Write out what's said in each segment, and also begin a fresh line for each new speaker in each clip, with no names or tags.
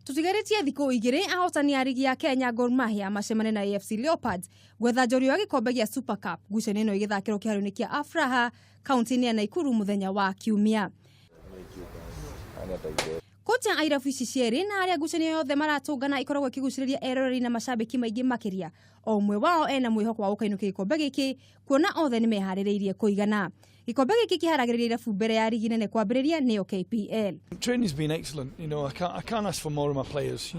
Tũtigarĩtie thikũ igĩrĩ ahotani a rigi ya Kenya Gor Mahia macemane na AFC Leopards gwetha njorua ya gĩkombe gĩa Super Cup. Ngucanio ĩno ĩgĩthakĩrwo kĩharo-inĩ kĩa Afraha kaunti-inĩ ya Naikuru mũthenya wa Kiumia. Kocha a irabu ici cierĩ na arĩa ngucanio yothe maratũngana ĩkoragwo ĩkĩgucĩrĩria eroreri na macambĩki maingĩ makĩria. O ũmwe wao ena mwĩhoko wa gũkainũkia gĩkombe gĩkĩ kuona othe nĩ meharĩrĩirie kũigana. Gĩkombe gĩkĩ kĩharagĩrĩria irabu mbere ya rigi nene kwambĩrĩria nĩyo KPL.
Training's been excellent. I can't ask for more of my players.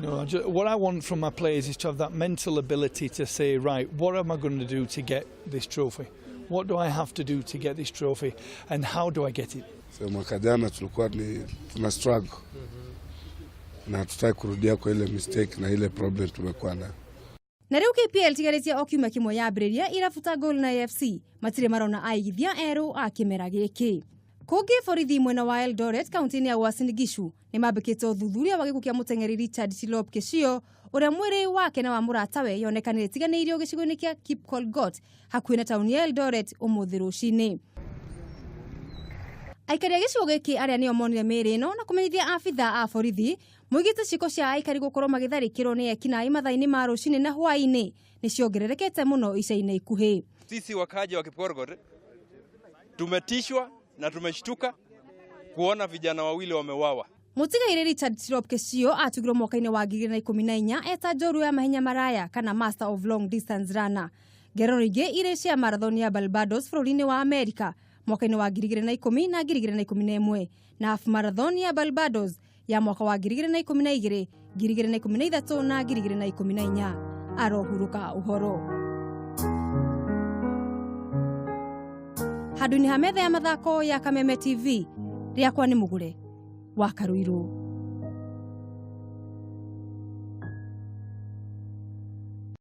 What I want from my players is to have that mental ability to say, "Right, what am I going to do to get this trophy? What do I have to do to get this trophy, and how do I get it?"
So mwaka jana tulikuwa ni tuna struggle na hatutaki kurudia kwa ile mistake na ile problem tumekuwa nayo.
Na rĩu KPL tigarĩtie o kiumia kĩmwe yambĩrĩria, irabu ta Gor na AFC matirĩ marona aigithia erũ a kĩmera gĩkĩ. Kũngĩ, borithi mwena wa Eldoret kaunti-inĩ ya Uasin Gishu nĩ mambĩkĩte ũthuthuria wa gĩkuũ kĩa mũteng'eri Richard Tirop Kĩcio, ũrĩa mwĩrĩ wake na wa mũratawe yonekanire itiganĩirio gĩcigo-inĩ kĩa Kipkorgot hakuhĩ na taũni ya Eldoret ũmũthĩ rũcinĩ. Aikari a gĩcigo gĩkĩ arĩa nĩo monire mĩĩrĩ ĩno na kũmenyithia abitha a borithi moigĩte ciĩko cia aikari gũkorwo magĩtharĩkĩrwo nĩ ekinaĩ mathaa-inĩ ma rũcinĩ na hwaĩ-inĩ nĩ ciongererekete mũno ica-inĩ ikuhĩ.
Sisi wakaaji wa Kipkorgot tumetishwa na tumeshtuka kuona vijana wawili wameuawa.
Mũtigairĩ Richard Tirop Kĩcio atugirwo mwaka-inĩ wa 2014 eta njorua ya mahenya maraya kana Master of Long Distance Runner. Ngerero ingĩ irĩ cia marathon ya Barbados bũrũri-inĩ wa Amerika mwaka-inĩ wa 2010 na 2011 na half marathon ya Barbados ya mwaka wa 2012, 2013 na 2014. Arohurũka ũhoro handũ-inĩ ha metha ya mathako ya Kameme TV, rĩakwa nĩ Mũgũre wa Karuirũ.